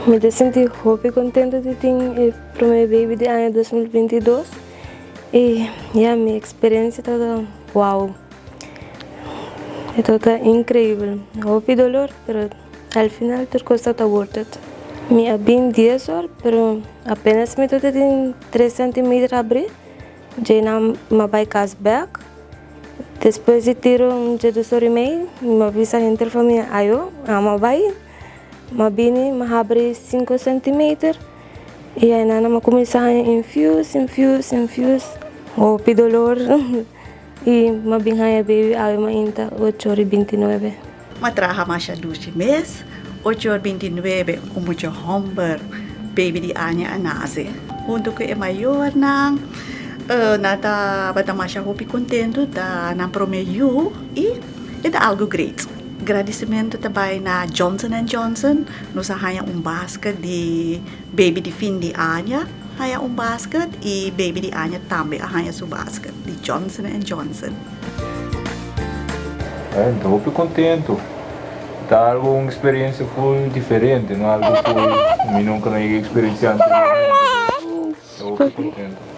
Mi ta sinti hopi contento di tin e prome baby di aña 2022 y ya, mi experiencia tabata wow. E tabata increibel. Hopi dolor, pero al final tur cos tabata worth it. Mi a bin 10 or, pero apenas mi tabata tin 3 centimeter abri, djei nan m'a bay cas bek. Despues di tiro un 12:30, mi a bisa henter famia ayo, ami a bay. M'a bini, m'a habri 5 centimeter y aynan m'a cuminsa haña infuse, infuse, infuse, hopi dolor y m'a bin haña baby awe mainta 8:29. M'a traha masha dushi mes, 8:29 un mucha homber, baby di aña a nace. Hunto cu e mayornan, nan tabata masha hopi contento, ta nan prome yu y e ta algo great. Gradicimento ta bay na Johnson Johnson, nos a haña un basket di baby di fin di aña, haña un basket y baby di aña tambe a haña su basket di Johnson Johnson. Mi ta hopi contento. Ta algo, un experiencia full diferente, no? Algo cu mi nunca a experiencia anteriormente. Ta hopi contento.